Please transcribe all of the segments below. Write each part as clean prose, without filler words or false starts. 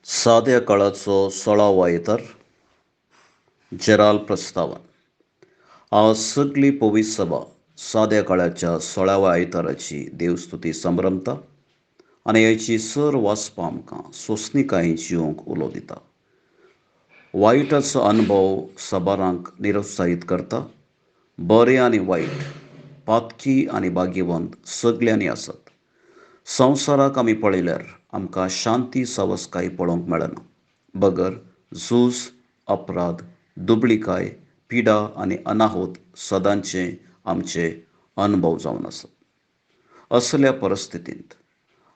साद्या काळाचो सोळावो आयतार जेराल प्रस्तावन. आज सगली पवित्र सभा साद्या काळाच्या सोळाव्या आयताराची देवस्तुती संभ्रमता आनी हाची सर वाचपां आमकां सोंसणीकायेन जिवंक उलो दिता. वायटाचो अणभव साबारांक निरुत्साहीत करता. बरें आनी वायट, पातकी आनी भाग्यवंत सगल्यांनी आसात. संवसाराक आमी पळयल्यार आमकां शांती सवसकाय पळोवंक मेळना, बगर झूज, अपराध, दुबळीकाय, पिडा आनी अनाहत सदांचे आमचे अणभव जावन आसात. असल्या परिस्थितींत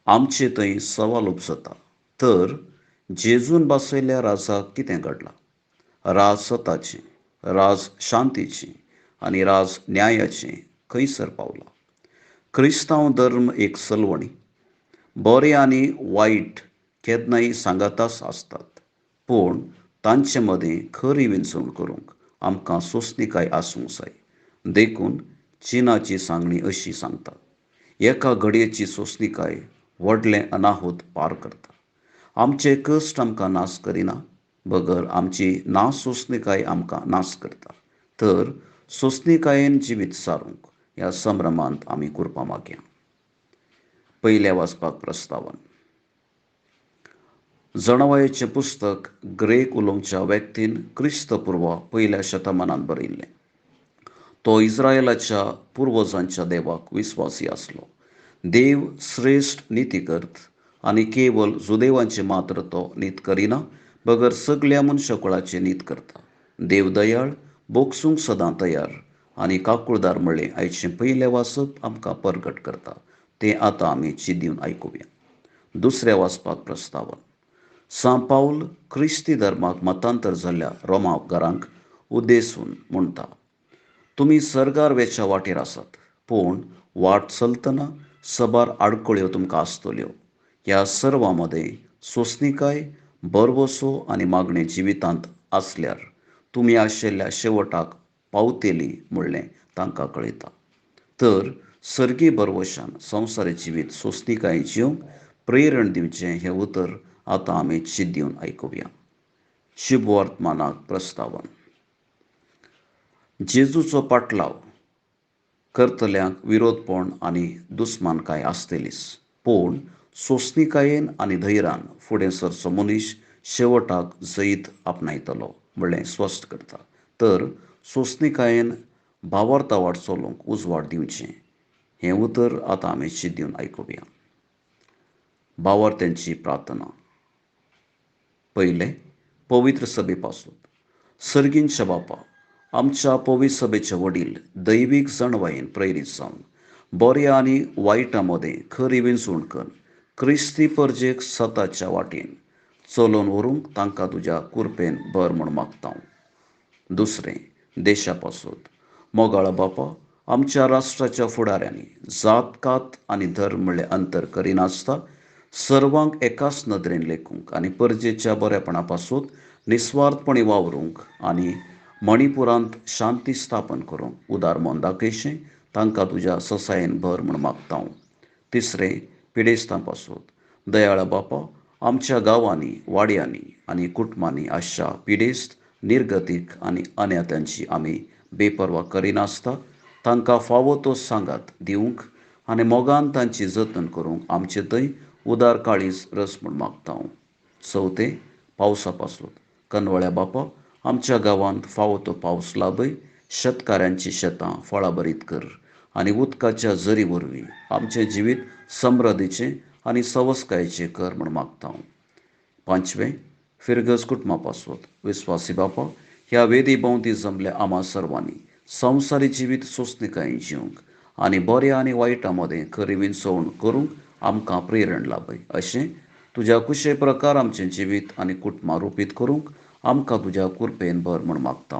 आमचे थंय सवाल उपजता, तर जेजून बसयल्ल्या राजाक कितें घडलां? राज सताचें, राज शांतीचें आनी राज न्यायाचें खंयसर पावलां? क्रिस्तांव धर्म एक सलवणी. बरें आनी वायट केन्नाय सांगाताच आसतात, पूण तांचे मदीं खरी विंचवण करूंक आमकां सोंसणीकाय आसूंक जाय. देखून चिनाची सांगणी अशी सांगता, एका घडयेची सोंसणीकाय व्हडलें अनाहूत पार करता. आमचे कश्ट आमकां नाश करिना, बगर आमची ना सोंसणीकाय आमकां नाश करता. तर सोंसणीकायेन जिवीत सारूंक ह्या संभ्रमांत आमी कुरपा मागया. पयल्या वाचपाक प्रस्तावन. जणवायेचें पुस्तक ग्रेक उलोवच्या व्यक्तीन क्रिस्तपूर्व पयल्या शतमानांत बरयल्लें. तो इस्रायलाच्या पुर्वजांच्या देवाक विस्वासी आसलो. देव श्रेश्ठ निती करत आनी केवल जुदेवांचे मात्र तो नीत करिना, बगर सगल्या मनशाकुळाचें नीत करता. देव दयाळ, बोगसूंक सदां तयार आनी काकुळदार म्हळ्ळें आयचें पयलें वाचप आमकां परगट करता. तें आतां आमी चिंतून आयकुया. दुसऱ्या वाचपाक प्रस्तावन. सां पावल क्रिस्ती धर्माक मतांतर जाल्ल्या रोमाकारांक उद्देसून म्हणटा, तुमी सर्गार वेच्या वाटेर आसात, पूण वाट चलतना सबार आडखळ्यो तुमकां आसतल्यो. ह्या सर्वां मदें सोंसणीकाय, भरवसो आनी मागणें जिवितांत आसल्यार तुमी आशिल्ल्या शेवटाक पावतली म्हणलें तांकां कळयता. तर सर्गी भरवशान संवसारी जिवीत सोंसणीकाय जिवंक प्रेरण दिवचें हें उतर आतां आमी चिंतून आयकुया. शुभवर्तमानाक प्रस्तावन. जेजूचो पाटलाव करतल्यांक विरोधपण आनी दुस्मानकाय आसतलीच, पूण सोंसणीकायेन आनी धैर्यान फुडें सरचो मनीस शेवटाक जैत आपणायतलो म्हणलें स्पश्ट करता. तर सोंसणीकायेन भावार्था वाट चलोवंक उजवाड दिवचें हें उतर आतां आमी चिंतून आयकुया. भावार्थ्यांची प्रार्थना. पयलें, पवित्र सभे पासून. सर्गींच्या बापा, आमच्या पवित्र सभेचे वडील दैवीक जाणवायेन प्रेरीत जावन बऱ्या आनी वायटा मदें खरी विंचवण कर क्रिस्ती परजेक सताच्या वाटेन चलोवन व्हरूंक तांकां तुज्या कुरपेन भर म्हूण मागता. दुसरें, देशा पासून. मोगाळ बापा, आमच्या राष्ट्राच्या फुडाऱ्यांनी जात कात आनी धर्म म्हणलें अंतर करिनासता सर्वांक एकाच नदरेन लेखूंक आनी परजेच्या बरेपणा पासून निस्वार्थपणी वावरूंक आनी मणिपुरांत शांती स्थापन करूंक उदार मन दाखयशें तांकां तुज्या ससायेन भर म्हूण मागता. तिसरें, पिडेस्तां पासून. दयाळा बापा, आमच्या गांवांनी, वाड्यांनी आनी कुटुंबांनी आसच्या पिडेस्त, निर्गतीक आनी अनाथांची आमी बेपर्वा करिनासता तांकां फावो तो सांगात दिवंक आनी मोगान तांची जतन करूंक आमचे थंय उदार काळीज रस म्हूण मागता. चवथें, पावसा पासून. कनवळ्या बापा, आमच्या गांवांत फावो तो पावस लाभय, शेतकाऱ्यांची शेतां फळाभरीत कर आनी उदकाच्या जरी वरवीं आमचें जिवीत समृद्धीचें आनी सवसकायेचें कर म्हूण मागता. पांचवें, फिरगज कुटुंबा पासून. विस्वासी बापा, ह्या वेदी भोंवती जमल्या आमा सर्वांनी संवसारी जिवीत सोंसणीकायेन जिवंक आनी बऱ्या आनी वायटा मदें खरी विंचवण करूंक आमकां प्रेरण लाभय. अशें तुज्या कुशे प्रकार आमचें जिवीत आनी कुटुंबां रुपीत करूंक आमकां तुज्या कुरपेन भर म्हूण मागता.